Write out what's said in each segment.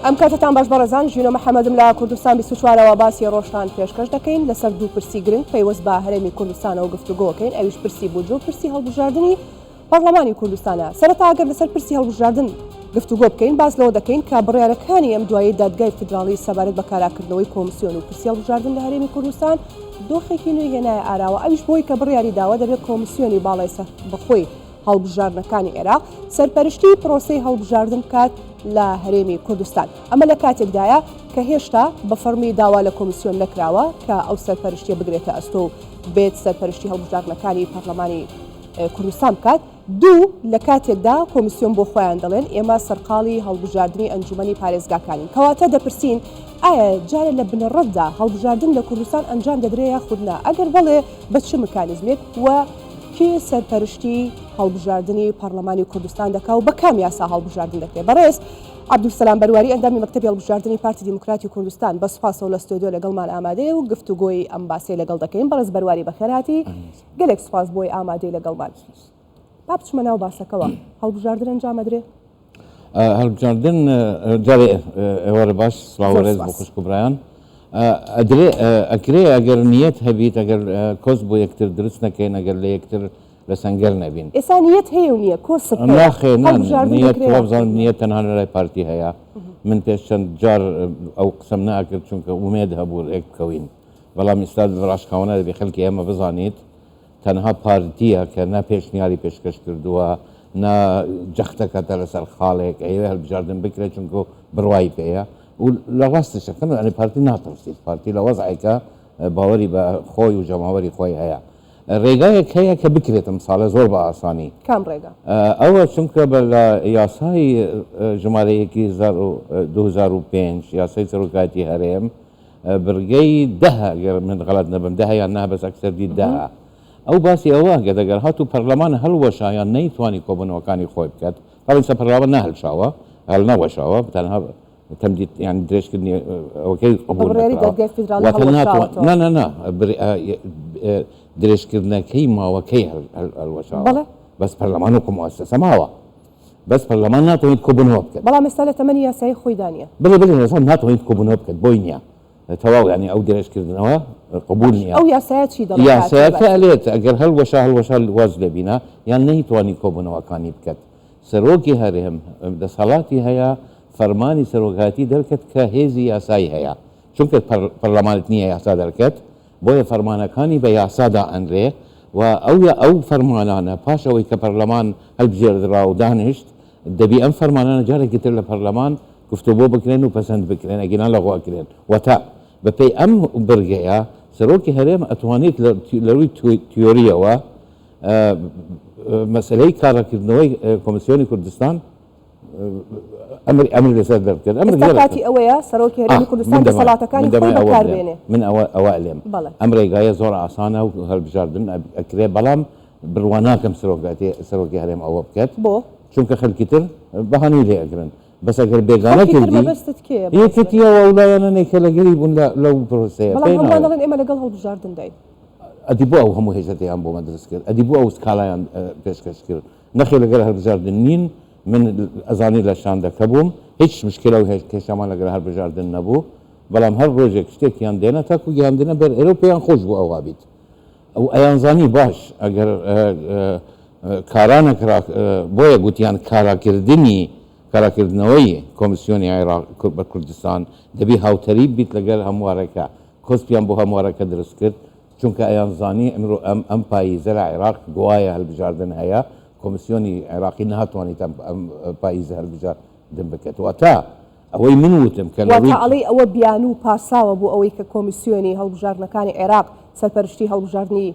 ئەم کاتەتان باش بەڕێزان، ژینۆ محەمەدم لە کوردستان 24ەوە باسی ڕۆژتان پێشکەش دەکەین لەسەر دوو پرسی گرنگ پەیوەست بە هەرێمی کوردستانەوە گفتوگۆکەین ئەویش پرسی بودجە و پرسی هەڵبژاردنی پەڕڵەمانی کوردستانە. سەرەتا ئەگەر لەسەر پرسی هەڵبژاردن گفتوگۆ بکەین، باس لەوە دەکەین کە بڕیارەکانی ئەم دوایەی دادگای فیدراڵی سەبارەت بە کاراکردنەوەی کۆمسیۆن و پرسی هەڵبژاردن لە هەرێمی کوردستان دۆخێکی نوێی هێنایە ئاراوە ئەویش بەوەی کە بڕیاری داوە دەبێت کۆمسیۆنی باڵای سەربەخۆی هەڵبژاردنەکانی عێراق سەرپەرشتی پرۆسەی هەڵبژاردن بکات لە هەرێمی کوردستان. ئەمە لە کاتێکدایە کە هێشتا بە فەڕمی داوا لە کۆمسیۆن نەکراوە کە ئەو سەرپەرشتیە بگرێتە ئەستۆ و بێت سەرپەرشتی هەڵبژاردنەکانی پەڕلەمانی کوردستان بکات، دوو، لە کاتێکدا کۆمیسیۆن بۆ خۆیان دەڵێن ئێمە سەرقاڵی هەڵبژاردنی ئەنجومەنی پارێزگاکانین، کەواتە دەپرسین ئایا جارێ لە بنەڕەتدا هەڵبژاردن لە کوردستان ئەنجام دەدرێ یاخود نا؟ ئەگەر بەڵێ بە چ مکانیزمێک و کێ سەرپەرشتی هەڵبژاردنی پەڕلەمانی کوردستان دەکا و بە کام یاسا هەڵبژاردن دەکرێ؟ بەڕێز عەبدولسەلام بەرواری ئەندامی مەکتەبی هەڵبژاردنی پارتی دیموکراتی کوردستان بە سوپاسەوە لە ستۆدیۆ لەگەڵمان ئامادەیە و گفتوگۆی ئەم باسەی لەگەڵ دەکەین. بەڕێز بەرواری بەخێرهاتی. گەلێک سوپاس بۆی ئامادەی لەگەڵمان. با بچمە ناو باسەکەوە. هەڵبژاردن ئەنجام ئەدرێ؟ هەڵبژاردن جارێ ئێوارە باش سڵاو و ڕێز بۆ خوشک و برایان. ئەدرێ ئەکرێ ئەگەر نیەت هەبیت ئەگەر کۆس بۆ یەکتر دروست نەکەین ئەگەر لە یەکتر لە سەنگەر نەبین. ئێستا نیەت هەیە و نییە کۆسپ هەیە. ناخێ نا هەڵبژاردن نیەت دەکرێ؟ وابزانم نیەت تەنها لە لای پارتی هەیە. من پێش چەند جار ئەو قسەم نەئەکرد چونکە ئومێد هەبوو ڕێک بکەوین. بەڵام ئیستا ڕاشکاوانە دەبێ خەلکی ئێمە بزانیت تەنها پارتیە کە نە پێشنیاری پێشکەش کردووە نە جەختەکەتە لەسەر خاڵێک ئەیەوێ هەلبژاردن بکرێت چونکو بڕوای پێیە و لە ڕاستیشەکەم یانی پارتی ناترسیت پارتی لە وەزعێکە باوەری بە خۆی و جەماوەری خۆی هەیە ڕێگایەک هەیە کە بکرێت ئەم ساڵە زۆر بە ئاسانی. کام ڕێگا؟ ئەوە چونکە بە لە یاسای ژمارە یەکی 2005 یاسای سەرۆکایەتی هەرێم بڕگەی دە گەر من غەڵەت نەبم دە یان نە بەس ئەکسەر دی دە ئەو باسی ئەوە گەت ئەگەر هاتوو پەرلەمان هەڵوەشا یان نەیتوانی کۆبوونەوەکانی خۆی بکات بەڵام ئێستا پەرلەمان نەهەلشاوە هەڵنەوەشاوە تەنها تەمدید یان درێژکردنی ئەوەکەی قبوڵ بڕیاری نەکراوە دادگای فیدراڵی واتە ناتوان هەڵوەشاوەتەوە. نا نا نا درێژکردنەکەی ماوەکەی هەڵوەشاوە بەڵێ. بەس پەرلەمان وەکو موئەسەسە ماوە بەس پەرلەمان ناتوانێت کۆبوونەوە بکات. بەڵام ئێستا لە تەمەنی یاسایی خۆیدا نییە. بەلێ بەلێ نەزان ناتوانیت کۆبوونەوە بکات بۆی نییە تەواو یانی ئەو درێژکردنەوە قبول باش نییە. ئەو یاسایە چی دەڵێ کاک یاسایەکە هیوا؟ ئەلێت ئەگەر هەڵوەشا هەڵوەشا واز لێ بینە یان نەیتوانی کۆبوونەوەکانی بکات سەرۆکی هەرێم دەسەڵاتی هەیە فەرمانی سەرۆکایەتی دەرکەت کە هێزی یاسایی هەیە چونکە پەرلەمانت نییە یاسا دەرکەت بۆیە فەرمانەکانی بە یاسا دائەنرێ و ئەو ئەو فەرمانانە پاش ئەوەی کە پەرلەمان هەلبژێردرا و دانیشت دەبی ئەم فەرمانانە جارێکی تر لە پەرلەمان گفتوگۆ بکرێن و پەسەند بکرێن ئەگینا لەغو ئەکرێن واتە بە پێی ئەم بڕگەیە سەرۆکی هەرێم ئەتوانیت لە رووی تیۆرییەوە مەسەلەی کاراکردنەوەی کۆمیسیۆنی کوردستان ئەمر ئەمر لەسەر دەربکەن ئەمر ئێستا کاتی ئەوەیە سەرۆکی هەرێمی کوردستان دەسەڵاتەکانی خۆی بەکاربێنێ. من ئەوە ئەوە ئەلێم ئەم ڕێگایە زۆر ئاسانە و هەلبژاردن ئەکرێ بەڵام بڕوا ناکەم سەرۆکاتی سەرۆکی هەرێم ئەوە بکات بۆ؟ چونکە خەلکی تر بەهانەی لێ ئەگرن بەس ئەگەر بێگانە خەڵکی تر کردی مەبەستت کێیە بەڕێز یەکێتیەوە ئەو لایەنانەی کە لەگەری بوون لە لەو پرۆسەیە بەڵام پێی هەمووان ناڵێن دەڵێن ئێمە لەگەڵ هەڵبژاردنداین. ئەدی بۆ ئەو هەموو هێزەتەیان بۆ مە دروست کرد ئەدی بۆ ئەو سکاڵایان پێشکەش کرد نەخێر لەگەر هەلبژاردن نین من ئەزانی لە شاندەکە بووم هیچ مشکلە و کێشەمان لەگەر هەلبژاردن نەبوو بەڵام هەر ڕۆژێک شتێکیان دێنا تاکو گەیاندنە بەر ئێرە و پێیان خۆش بوو ئەوها بیت ئەو ئەیانزانی باش ئەگەر کارا نەکرا بۆیە گوتیان کاراکردنی کاراکردنەوەی کۆمسیۆنی عێراق بە کوردستان دەبی هاوتەریب بیت لەگەر هەموارەکە کۆسپیان بۆ هەموارەکە دروست کرد چونکە ئەیانزانی ئمرۆ ئەم ئەم پاییزە لە عێراق گوایە هەلبژاردن هەیە، کۆمسیۆنی عێراقی ناتوانیت ئەم ئەم پاییزە هەلبژاردن بکەت. واتە ئەوەی من وتم کە لە واتە ڕووی. ئەڵێی ئەوە بیانوو و پاساوە بۆ ئەوەی کە کۆمیسیۆنی هەڵبژاردنەکانی عێراق سەرپەرشتی هەڵبژاردنی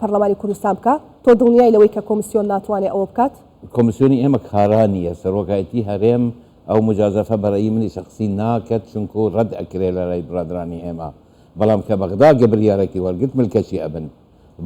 پەرلەمانی کوردستان بکا؟ تۆ دڵنیای لەوەی کە کۆمیسیۆن ناتوانێ ئەوە بکات؟ کۆمیسیۆنی ئێمە کارا نییە، سەرۆکایەتی هەرێم ئەو موجازەفە بە رەئی منی شەخسی ناکەت چونکو رەد ئەکرێ لە لای برادرانی ئێمە. بەڵام کە بەغدا گە بریارەکی وەرگرت ملکەچی ئەبن.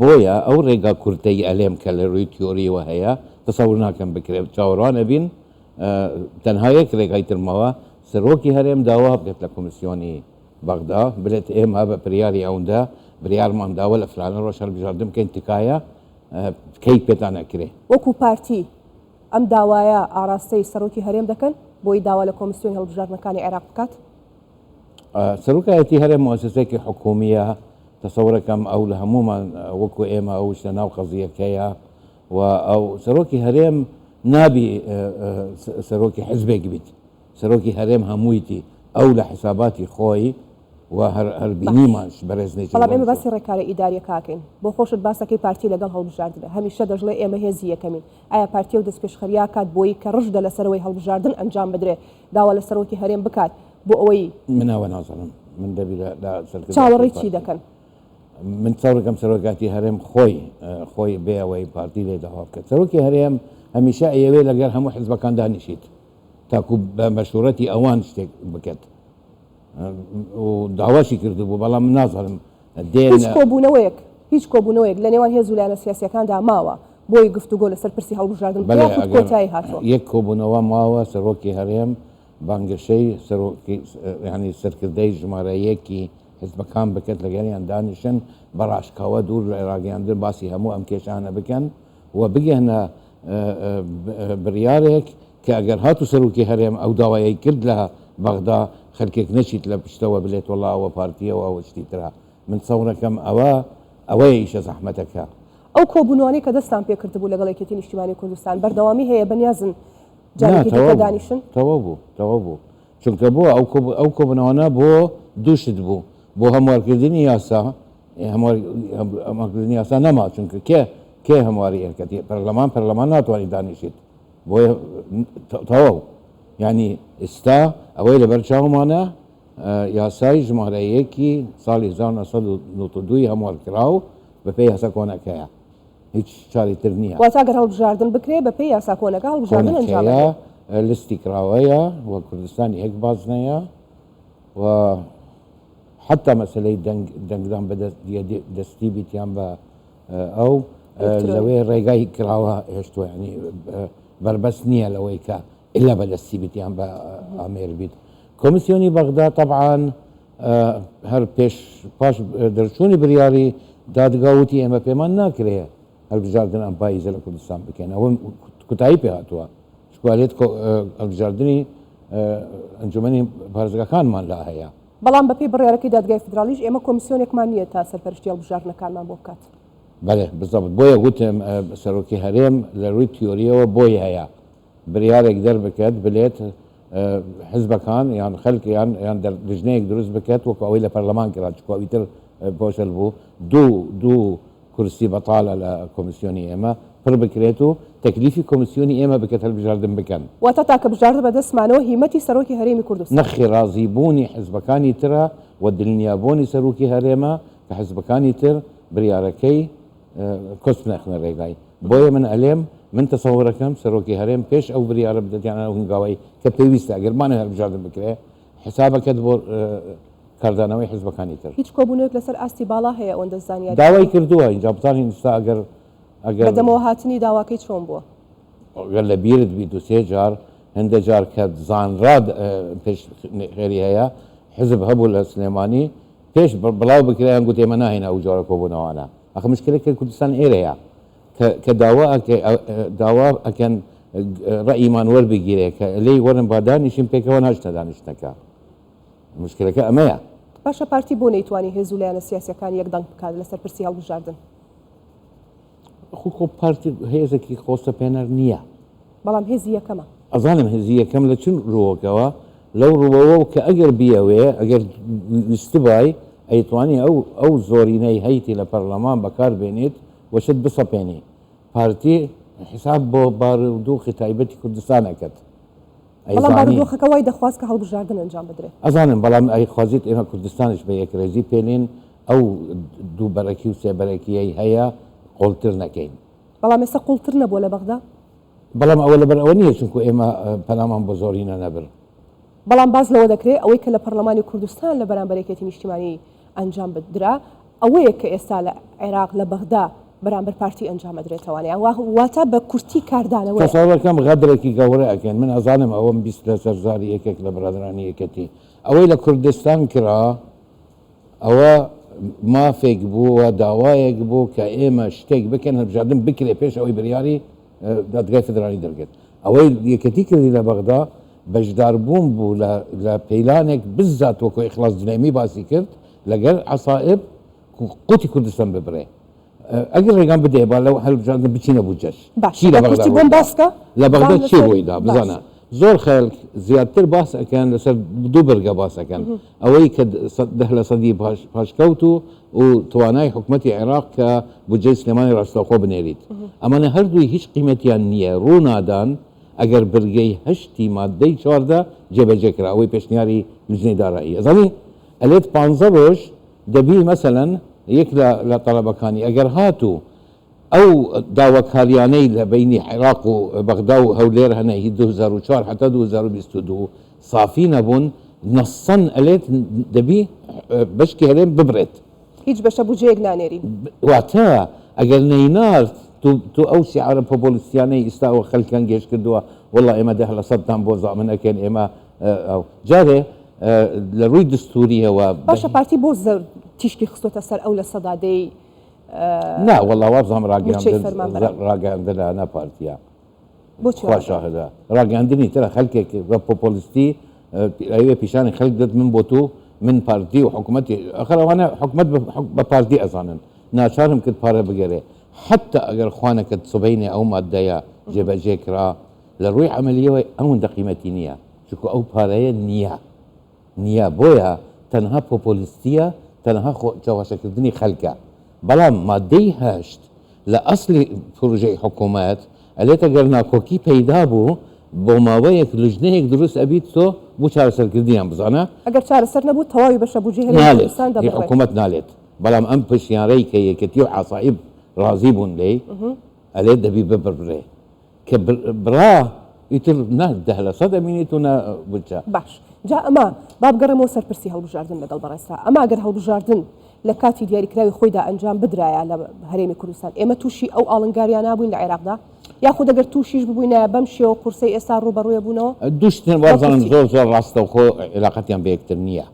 بۆیە ئەو ڕێگا کورتەی ئەلێم کە لە رووی تیۆریەوە هەیە تەسەور ناکەم بکرێ چاوەروان ئەبین تەنها یەک رێگای تر ماوە سەرۆکی هەرێم داوا بکات لە کۆمسیۆنی بەغدا بلێت ئێمە بە پریاری ئەوندە بریارمان داوە لە فلانە رۆژ هەلبژاردن بکەین تکایە کەی پێتان ئەکرێ. وەکو پارتی ئەم داوایە ئاراستەی سەرۆکی هەرێم دەکەن؟ بۆی داوا لە کۆمیسیۆنی هەڵبژاردنەکانی عێراق بکات؟ سەرۆکایەتی هەرێم موئەسەسەیەکی حکومییە، تەسەورەکەم ئەو لە هەموومان وەکو ئێمە ئەوش لە ناو قەزیەکەیە و ئەو سەرۆکی هەرێم نابی سەرۆکی حزبێک بیت، سەرۆکی هەرێم هەموویتی، ئەو لە حساباتی خۆی و هەر هەر بینیمانش بەرێز نێچیرڤان. بەڵام ئێمە باسی ڕێکارە ئیداریەکە ئەکەین، بۆ خۆشت باسەکەی پارتی لەگەڵ هەڵبژاردنە، هەمیشە دەشڵێ ئێمە هێزی یەکەمین، ئایا پارتی ئەو دەستپێشخەریە ئەکات بۆی کە ڕژدە لەسەرەوەی هەڵبژاردن ئەنجام بدرێ داوا لە سەرۆکی هەرێم بکات بۆ ئەوەی. من ئەوە نازانم من دەبی لە لە سەرکردایەتی چاوەڕێی چی دەکەن؟ من چاوەڕێکەم سەرۆکاتی هەرێم خۆی خۆی بێ ئەوەی پارتی لێ داوا بکات سەرۆکی هەرێم هەمیشە ئەیەوێ لەگەر هەموو حزبەکان دانیشیت تاکو بە مەشورەتی ئەوان شتێک بکات و داواشی کردبوو بەڵام من نازانم دێن. هیچ کۆبوونەوەیەک هیچ کۆبوونەوەیەک لە نێوان هێز و لایەنە سیاسییەکاندا ماوە بۆی گفتوگۆ لەسەر پرسی هەڵبژاردن بکە بەلێ یاخود ئەگەر کۆتایی هاتووە؟ یەک کۆبوونەوە ماوە سەرۆکی هەرێم بانگەشەی سەرۆکی یانی سەرکردەی ژمارە یەکی حزبەکان بکەت لەگەڵیان دانیشن بە ڕاشکاوە دوور لە ڕاگەیاندن باسی هەموو ئەم کێشانە بکەن و بگەنە بڕیارێک کە ئەگەر هاتوو سەرۆکی هەرێم ئەو داوایەی کرد لە بەغدا خەلکێک نەچیت لە پشتەوە بلێت وەڵا ئەوە پارتیە و ئەوە شتی ترە من تسەورەکەم ئەوە ئەوەیە ئیشە زەحمەتەکە. ئەو کۆبوونەوانەی کە دەستتان پێکردبوو لەگەڵ یەکێتی نیشتیمانی کوردستان بەردەوامی هەیە بەنیازن نا جارێکی دیکە تەواو بوو دانیشن؟ تەواو بوو تەواو بوو چونکە بۆ ئەو ئەو کۆبوونەوانە بۆ دوو شت بوو بۆ هەموارکردنی یاسا هەموارکردنی یاسا نەما چونکە کێ کێ هەمواری ئەکات پەرلەمان پەرلەمان ناتوانێت دانیشێت بۆیە تەواو یعنی ئێستا ئەوەی لەبەر چاومانە یاسای ژمارە یەکی ساڵی 1992 هەموار کراو بەپێی یاسا کۆنەکەیە هیچ چاری تر نییە. واتە گەر هەڵبژاردن بکرێ بەپێی یاسا کۆنەکە هەڵبژاردن ئەنجام کۆنەکەیە لستی کراوەیە و کوردستان یەک بازنەیە و حتا مەسلەی دەنگ دەنگدان بە دەستی بیت یان بە ئەو لەوێ ڕێگای کراوە هێشتووە ینی بەربەست نییە لەوەی کە ئللا بە دەستی بیت یان بە ئامێر بیت کۆمیسیۆنی بەغدا تەبعاان هەر پێش پاش دەرچوونی بریاری دادگا وتی ئێمە پێمان ناکرێ هەلبژاردن ئەم پاییزە لە کوردستان بکەین ئەوە کوتایی پێ هاتووە چکوالێت هەلبژاردنی ئەنجومەنی پارێزگاکانمان لا هەیە. بەڵام بەپێی بڕیارەکەی دادگای فیدراڵیش ئێمە کۆمیسیۆنێکمان نییە تا سەرپەرشتی هەڵبژاردنەکانمان بۆ بکات. بەلێ بزەبت بۆیە وتم سەرۆکی هەرێم لە رووی تیۆریەوە بۆی هەیە بریارێک دەربکەت بلێت حزبەکان یان خەلک یان یان لیژنەیەک دروست بکەت وەکو ئەوەی لە پەرلەمان کرا چکو ئەوی تر پۆشەل بوو دوو کورسی بەتاڵە لە کۆمیسیۆنی ئێمە پڕ بکرێت و تەکلیفی کۆمیسیۆنی ئێمە بکرێت هەلبژاردن بکەن. واتە تاکە بژاردە بەدەستمانەوە هیمەتی سەرۆکی هەرێمی کوردستان. نەخێر ڕازی بوونی حزبەکانی ترە و دلنیابوونی سەرۆکی هەرێمە کە حزبەکانی تر بریارەکەی کۆسپ نەخنە رێگای. بۆیە من ئەلێم من تەسەورەکەم سەرۆکی هەرێم پێش ئەو بریارە بدات یان ئەو هنگاوەی کە پێویستە ئەگەر بمانەوێت هەلبژاردن بکرێ حسابەکەت بۆ کاردانەوەی حزبەکانی تر. هیچ کۆبوونەوەیەک لەسەر ئاستی باڵا هەیە ئەوەندە زانیاری داوای هەبێت؟ کردووە ئینجا بزانین ئیستا ئەگەر ئەگەر. بەدەمەوە هاتنی داواکەی چۆن بووە؟ گەر لە بیرت بی دوو سێ جار هەندە جار کە زانرا پێش خێری هەیە حزب هەبوو لە سلێمانی پێش بڵاو بکرێ یان گوت ئێمە ناهێنە ئەو جۆرە کۆبوونەوانە ئەخە مشکلەکە کوردستان ئێرەیە کە کە داوا ئەکەی داوا ئەکەن ڕەئیمان وەربگیرێ کە لێی وەرن با دانیشین پێکەوە ناچنە دانیشتنەکە مشکلەکە ئەمەیە. باشە پارتی بۆ نەیتوانی هێز و لایەنە سیاسیەکان یەک دەنگ بکات لەسەر پرسی هەڵبژاردن؟ خۆ خۆ پارتی هێزێکی خۆسەپێنەر نییە. بەڵام هێزی یەکەمە. ئەزانم هێزی یەکەم لە چ ڕووەکەوە؟ لەو ڕووەوە کە ئەگەر بیەوێ ئەگەر ویستبای ئەیتوانی ئەو ئەو زۆرینەی هەیتی لە پەرلەمان بەکار بێنیت و شت بسەپێنی. پارتی حیساب بۆ بارودوخی تایبەتی کوردستان ئەکەت. بەڵام بارودۆخەکە وای دەخواست کە هەڵبژاردن ئەنجام بدرێت. ئەزانم بەڵام ئەیخوازیت ئێمە کوردستانیش بە یەکرێزی پێلین ئەو دووبەرەکی و سێبەرەکییەی هەیە قوڵتر نەکەین. بەڵام ئێستا قوڵتر نەبووە لە بەغدا؟ بەڵام ئەوە لەبەر ئەوە نییە چونکو ئێمە پەنامان بۆ زۆرینە نەبرد. بەڵام باس لەوە دەکرێت ئەوەی کە لە پەرلەمانی کوردستان لە بەرامبەر یەکێتی نیشتیمانی ئەنجام درا ئەوەیە کە ئێستا لە عێراق لە بەغدا بەرامبەر پارتی ئەنجام ئەدرێتەوانە یان واتە بە کورتی کاردانەوەیە. تەسەورەکەم غەدرێکی گەورە ئەکەن من ئەزانم ئەوەم 20 لەسەر زاری یەکێک لە برادەرانی یەکێتی ئەوەی لە کوردستان کرا ئەوە مافێک بوو و داوایەک بوو کە ئێمە شتێک بکەن هەڵبژاردن بکرێ پێش ئەوەی بریاری دادگای فدرالی دەرگێت ئەوەی یەکێتی کردی لە بەغدا. بەشداربوون بوو لە لە پیلانێک بزات وەکو ئیخلاص دلێمی باسی کرد لەگەر عەسائب قوتی کوردستان ببرێ. ئەگەر ڕێگام بدەیە با لەو هەلبژاردنە بچینە بودجەش. باشە چی لە بە بەغدا کورتی بۆم ڕوویدا؟ باس کە لە بام بەغدا چی لەسەر ڕوویدا باشە. بزانە زۆر خەلک زیاتر باس ئەکەن لەسەر دوو برگە باس ئەکەن ئەوەی کە دە لە سەدی پاش پاشکەوت و و توانای حکومەتی عێراق کە بودجەی سلێمانی ڕاستەوخۆ بنێریت ئەمانە هەردووی هیچ قیمەتیان نییە ڕوونادان ئەگەر برگەی هەشتی ماددەی 14 جێبەجێ کرا ئەوەی پێشنیاری لجنەی دارایی ئەزانی ئەلێت پانزە ڕۆژ دەبی مەسەلەن یەک لە لە تەڵەبەکانی ئەگەر هاتوو ئەو داواکاریانەی لە بەینی عێراق و بەغدا و هەولێر هەنە هی 2004 هەتا 2022 سافی نەبوون نەسەن ئەلێت دەبی بەشکی هەرێم ببرێت. هیچ بەشە بودجەیەک نانێرین. واتە ئەگەر نەینارد تو تو ئەو شیعارە پۆپۆلیستیانەی ئیستا ئەوە خەلکیان گێژ کردووە وەڵا ئێمە دە لە سەدتان بۆ زامن ئەکەین ئێمە ئەو جارێ لە ڕووی دستوریەوە باشە پارتی بۆ زۆر تیشکی خستۆتە سەر ئەو لە سەدا دەی نا وەڵا وابزانم ڕاگەیاندن ڕاگەیاندنە نا پارتیە بۆچی خوا شاهدە ڕاگەیاندنی ترە خەلکێک بە پۆپۆلیستی ئەوێ پیشانی خەلک دەت من بۆ تو من پارتی و حکومەتی ئەخر ئەوانە حکومەت بە پارتی ئەزانن ناچارم کرد پارە بگەرێ حتا ئەگەر خوانەکەت سبەینێ ئەو مادەیە جێبەجێ کرا لە ڕووی عەمەلیەوە ئەوەندە قیمەتی نییە چونکە ئەو پارەیە نییە نییە بۆیە تەنها پۆپۆلیستیە تەنها خۆ چەواشەکردنی خەلکە بەڵام مادەی هەشت لە ئەسلی پروژەی حکومەت ئەلێت ئەگەر ناکۆکی پەیدا بوو بۆ ماوەیەک لجنەیەک دروست ئەبیت تۆ بو چارەسەرکردنیان بزانە. ئەگەر چارەسەر نەبوو تەواوی بەشە بوجەی هەرێمی نالێت کوردستان هی دەبڕێت. حکومەت نالێت بەڵام ئەم پرسیارەی کە یەکێتی و عەسائیب ڕازی بوون لێی ئەلێت دەبی ببڕدرێ کە بڕا ئیتر نە 10% ئەمینێت و نە بودجە. باش جا ئەمە با بگەڕێمەوە سەر پرسی هەڵبژاردن لەگەڵ بەڕێزتا ئەمە ئەگەر هەڵبژاردن لە کاتی دیاریکراوی خۆیدا ئەنجام بدرایە لە هەرێمی کوردستان ئێمە تووشی ئەو ئاڵنگاریانە بووین لە عێراقدا یاخود ئەگەر تووشیش ببووینایە بەم شێوە قورسەی ئێستا ڕووبەڕووی بوونەوە؟ دوو شتن بە وابزانم کورتی. زۆر زۆر ڕاستەوخۆ عیلاقەتیان بە یەکتر نییە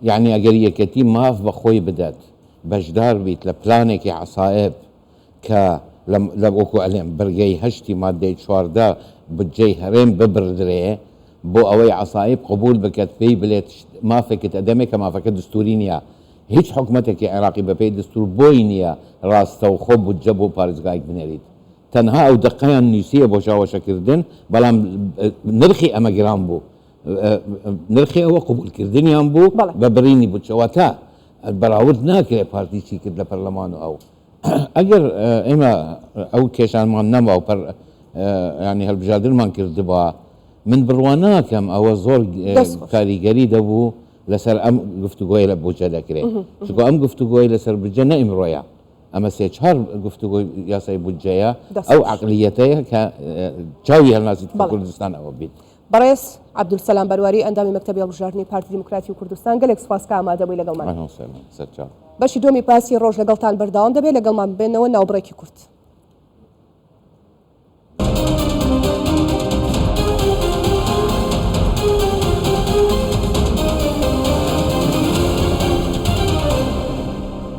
یەعنی ئەگەر یەکێتی ماف بە خۆی بدات بەشدار بیت لە پلانێکی عەسائب کە لە لە وەکو ئەلێم بڕگەی هەشتی ماددەی 14 بودجەی هەرێم ببڕدرێ بۆ ئەوەی عەسائیب قبوڵ بکەت پێی بلێت مافێکت ئەدەمێ کە مافەکە دستوری نیە هیچ حکومەتێکی عێراقی بەپێی دستور بۆی نیە ڕاستەوخۆ بودجە بۆ پارێزگایەک بنێریت تەنها ئەو دەقەیان نوسیە بۆ چاوەشەکردن بەڵام نرخی ئەمە گران بوو نرخی ئەوە قبوڵکردنیان بوو بە بڕینی بودجە واتە بەراورد ناکرێت پارتی چی کرد لە پەرلەمان و ئەو ئەگەر ئێمە ئەو کێشانمان نەما و پەر ینی هەلبژاردنمان کردبا من بڕوا ناکەم ئەوە زۆر کاریگەری دەبوو لەسەر ئەم گفتوگۆی لە بودجە دەکرێت چونکە ئەم گفتوگۆی لەسەر بودجە نە ئیمڕۆیە ئەمە سێ چار گفتوگۆی یاسای بودجەیە ئەو عقلیەتەیە کە چاوی هەڵناسیت کوردستان ئەوە بیت. بەڕێز عەبدولسەلام بەرواری ئەندامی مەکتەبی هەڵبژاردنی پارتی دیموکراتی کوردستان گەلێک سوپاس کە ئامادە بووی لەگەڵمان. سەرچاو. بەشی دووەمی باسی ڕۆژ لەگەڵتان بەردەوام دەبێت لەگەڵمان ببێنەوە ناوبڕێکی کورت.